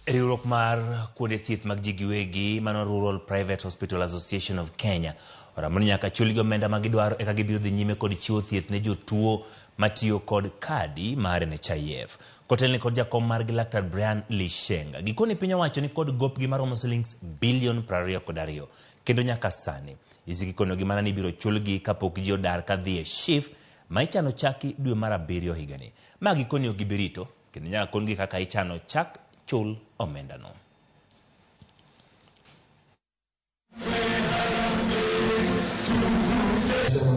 Riwruok mar kuonde thieth mag ji giwegi mano Rural Private Hospital Association of Kenya oramo ni nyaka chulgi omenda ma gidwaro eka gibiro dhi nyime kod chiwo thieth ne jotuo matiyo kod kadi mar NHIF. Kotelni kod jakom margi Laktar Brian Lishenga. Gikoni piny owacho ni kod gopgi maromo silings bilion 22 kendo nyaka sani isiki konogi mana ni ibiro chulgi kapok ji odar kadhi e SHIF ma ichano chaki dwe mar abiriyo higani. Ma gikoni ok gibi rito kendo nyaka kon-gi kaka ichano chak chul omendano.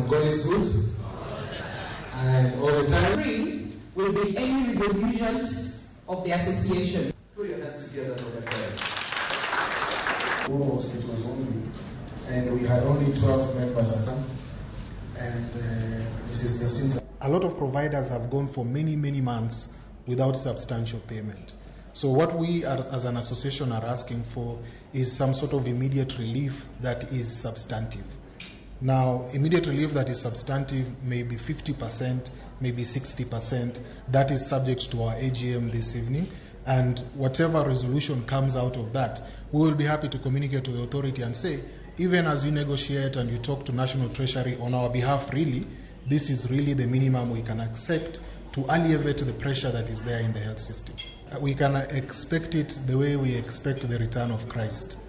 God is good and all the time. Three will be any resolutions of the association. Put your hands together for the Rural hospitals only, and we had only 12 members at time, and Mrs. Jacinta. A lot of providers have gone for many, many months without substantial payment. So what we are, as an association are asking for is some sort of immediate relief that is substantive. Now, immediate relief that is substantive may be 50%, maybe 60%. That is subject to our AGM this evening. And whatever resolution comes out of that, we will be happy to communicate to the authority and say, even as you negotiate and you talk to National Treasury on our behalf, really, this is really the minimum we can accept to alleviate the pressure that is there in the health system. We can expect it the way we expect the return of Christ.